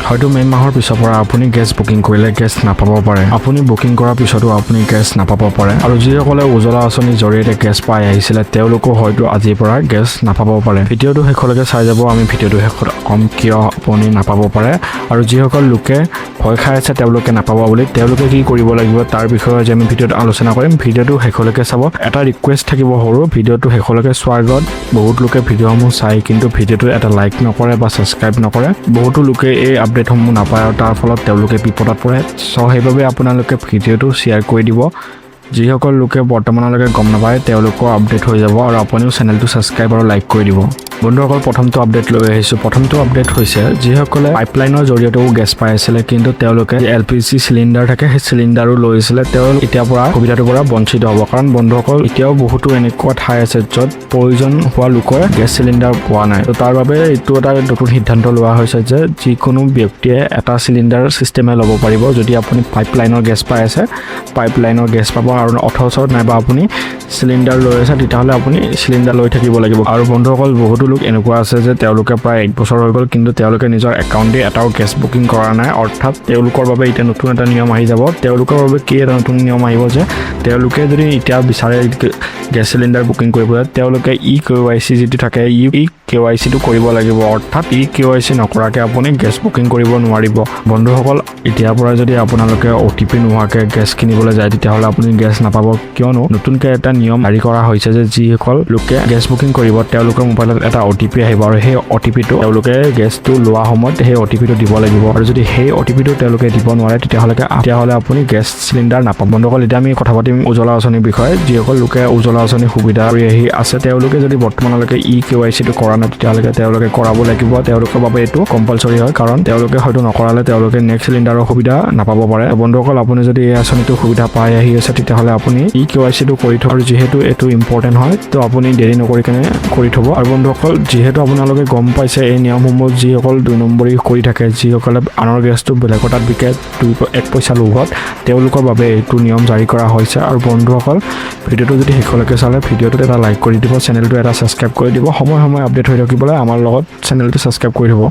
হয়তো মে' মাহৰ পিছৰ পৰা আপুনি গেছ বুকিং কৰিলে গেছ নাপাব পাৰে। আপুনি বুকিং কৰাৰ পিছতো আপুনি গেছ নাপাব পাৰে। আৰু যিসকলে উজ্বলা আঁচনিৰ জৰিয়তে গেছ পাই আহিছিলে, তেওঁলোকো হয়তো আজিৰ পৰা গেছ নাপাব পাৰে। ভিডিঅ'টো শেষলৈকে চাই যাব। আমি ভিডিঅ'টো শেষত ক'ম কিয় আপুনি নাপাব পাৰে আৰু যিসকল লোকে ভয় খাই আছে তেওঁলোকে নাপাব বুলি, তেওঁলোকে কি কৰিব লাগিব, তাৰ বিষয়ে আজি আমি ভিডিঅ'ত আলোচনা কৰিম। ভিডিঅ'টো শেষলৈকে চাব। এটা ৰিকুৱেষ্ট থাকিব সৰু, ভিডিঅ'টো শেষলৈকে চোৱাৰ আগত বহুত লোকে ভিডিঅ'সমূহ চাই কিন্তু ভিডিঅ'টো এটা লাইক নকৰে বা ছাবস্ক্ৰাইব নকৰে। বহুতো লোকে এই আপডেটসমূহ নাপায় আৰু তাৰ ফলত তেওঁলোকে বিপদত পৰে। চ' সেইবাবে আপোনালোকে ভিডিঅ'টো শ্বেয়াৰ কৰি দিব। যিসকল লোকে বৰ্তমানলৈকে গম নাপায়, তেওঁলোকো আপডেট হৈ যাব আৰু আপুনিও চেনেলটো ছাবস্ক্ৰাইব আৰু লাইক কৰি দিব। বন্ধুসকল, প্ৰথমটো আপডেট লৈ আহিছোঁ। প্ৰথমটো আপডেট হৈছে, যিসকলে পাইপলাইনৰ জৰিয়তেও গেছ পাই আছিলে কিন্তু তেওঁলোকে এলপিজি চিলিণ্ডাৰ থাকে, সেই চিলিণ্ডাৰো লৈ আছিলে, তেওঁলোক এতিয়াৰ পৰা সুবিধাটোৰ পৰা বঞ্চিত হ'ব। কাৰণ বন্ধুসকল, এতিয়াও বহুতো এনেকুৱা ঠাই আছে য'ত প্ৰয়োজন হোৱা লোকে গেছ চিলিণ্ডাৰ পোৱা নাই। ত' তাৰ বাবে এইটো এটা নতুন সিদ্ধান্ত লোৱা হৈছে যে যিকোনো ব্যক্তিয়ে এটা চিলিণ্ডাৰ ছিষ্টেমে ল'ব পাৰিব। যদি আপুনি পাইপলাইনৰ গেছ পাই আছে, পাইপলাইনৰ গেছ পাব আৰু অথচ নাইবা আপুনি চিলিণ্ডাৰ লৈ আছে, তেতিয়াহ'লে আপুনি চিলিণ্ডাৰ লৈ থাকিব লাগিব। আৰু বন্ধুসকল, বহুতো লোক এনেকুৱা আছে যে তেওঁলোকে প্ৰায় এক বছৰ হৈ গ'ল কিন্তু তেওঁলোকে নিজৰ একাউণ্ট দি এটাও গেছ বুকিং কৰা নাই। অৰ্থাৎ তেওঁলোকৰ বাবে এতিয়া নতুন এটা নিয়ম আহি যাব। তেওঁলোকৰ বাবে কি এটা নতুন নিয়ম আহিব যে তেওঁলোকে যদি এতিয়া বিচাৰে গেছ চিলিণ্ডাৰ বুকিং কৰিবলৈ, তেওঁলোকে ই কেৱাইচি যিটো থাকে, ই কেৱাইচিটো কৰিব লাগিব। অৰ্থাৎ ই কেৱাইচি নকৰাকৈ আপুনি গেছ বুকিং কৰিব নোৱাৰিব। বন্ধুসকল, এতিয়াৰ পৰা যদি আপোনালোকে অ'টিপি নোহোৱাকৈ গেছ কিনিবলৈ যায়, তেতিয়াহ'লে আপুনি গেছ নাপাব। কিয়নো নতুনকৈ এটা নিয়ম জাৰি কৰা হৈছে যে যিসকল লোকে গেছ বুকিং কৰিব, তেওঁলোকৰ মোবাইলত এটা অ'টিপি আহিব আৰু সেই অ'টিপিটো তেওঁলোকে গেছটো লোৱা সময়ত সেই অ'টিপিটো দিব লাগিব। আৰু যদি সেই অ'টিপিটো তেওঁলোকে দিব নোৱাৰে, তেতিয়াহ'লে আপুনি গেছ চিলিণ্ডাৰ নাপাব। বন্ধুসকল, এতিয়া আমি কথা পাতিম উজ্বলা আঁচনিৰ বিষয়ে। যিসকল লোকে উজ্বলা আঁচনিৰ সুবিধা কৰি আহি আছে, তেওঁলোকে যদি বৰ্তমানলৈকে ই কেৱাইচিটো কৰা নাই, তেতিয়াহ'লে তেওঁলোকে কৰাব লাগিব। তেওঁলোকৰ বাবে এইটো কম্পালচৰি হয়, কাৰণ তেওঁলোকে হয়তো নকৰালে তেওঁলোকে নেক্সট চিলিণ্ডাৰৰ সুবিধা নাপাব পাৰে। বন্ধুসকল, আপুনি যদি এই আঁচনিটোৰ সুবিধা পাই আহি আছে, তেতিয়াহ'লে আপুনি ই কেৱাইচিটো কৰি থওক। আৰু যিহেতু এইটো ইম্পৰ্টেণ্ট হয়, তো আপুনি দেৰি নকৰি কেনে কৰি থ'ব। আৰু বন্ধুসকল, যিহেতু আপোনালোকে গম পাইছে, এই নিয়মসমূহ যিসকল দুই নম্বৰী কৰি থাকে, যিসকলে আনৰ গেছটো বেলেগৰ তাত বিকে দুই এক পইচা লোভত, তেওঁলোকৰ বাবে এইটো নিয়ম জাৰি কৰা হৈছে। আৰু বন্ধুসকল, ভিডিঅ'টো যদি শেষলৈকে চালে, ভিডিঅ'টোত এটা লাইক কৰি দিব, চেনেলটো এটা ছাবস্ক্ৰাইব কৰি দিব। সময়ে সময়ে আপডেট হৈ থাকিবলৈ আমাৰ লগত চেনেলটো ছাবস্ক্ৰাইব কৰি থ'ব।